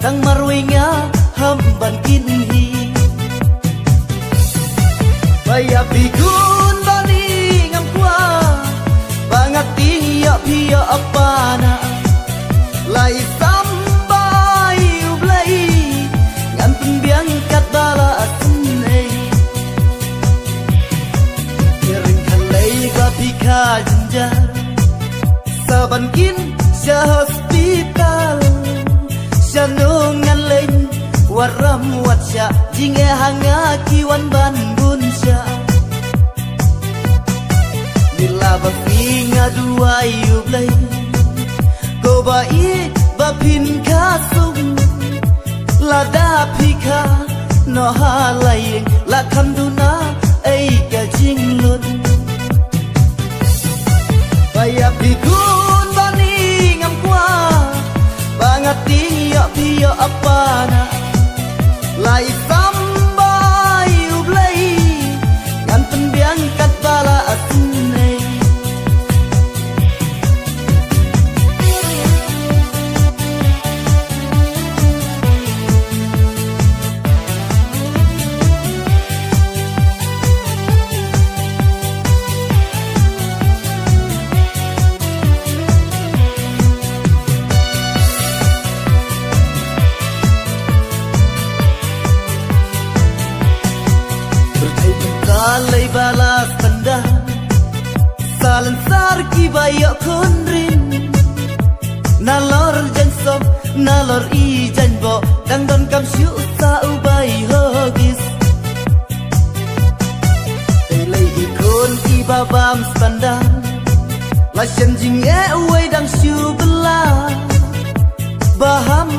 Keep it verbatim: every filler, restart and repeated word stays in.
Tang marwei nga ham ban kynhi. Ba ïa phi khun bani ngam kwah ba nga tieng ïa phi ïa apana. Lai sam ba ïa U Blei ngan pynbiang katba la asnei. Ïa ring khalei ba phi kha jynjar. Sa ban kin sha hospital. Sha nong ngan leng wat ram wat shah. Jingeh ha nga ki wan ban bun shah. Ngi la ba phi nga duwai U Blei. Ko ba ïeit ba phin kha sung. Lada phi kha noh ha la ïing la kham duna ei ka jinglut. Ba ïa phi khun bani ngam kwah ba nga tieng ïa phi ïa apana. Lai sam ba ïa U Blei ngan pynbiang katba la asnei. Berkai bynta lei ba la spendar. Sa lynsar ki ba ïoh khun rim. Nalor jaiñ sop, nalor i jaiñ boh. Dang donkam shuh sa u bai hogis. Tei lei i khun i ba bam spendar. La shem jingeh uwei dang shu bylla. Ba ham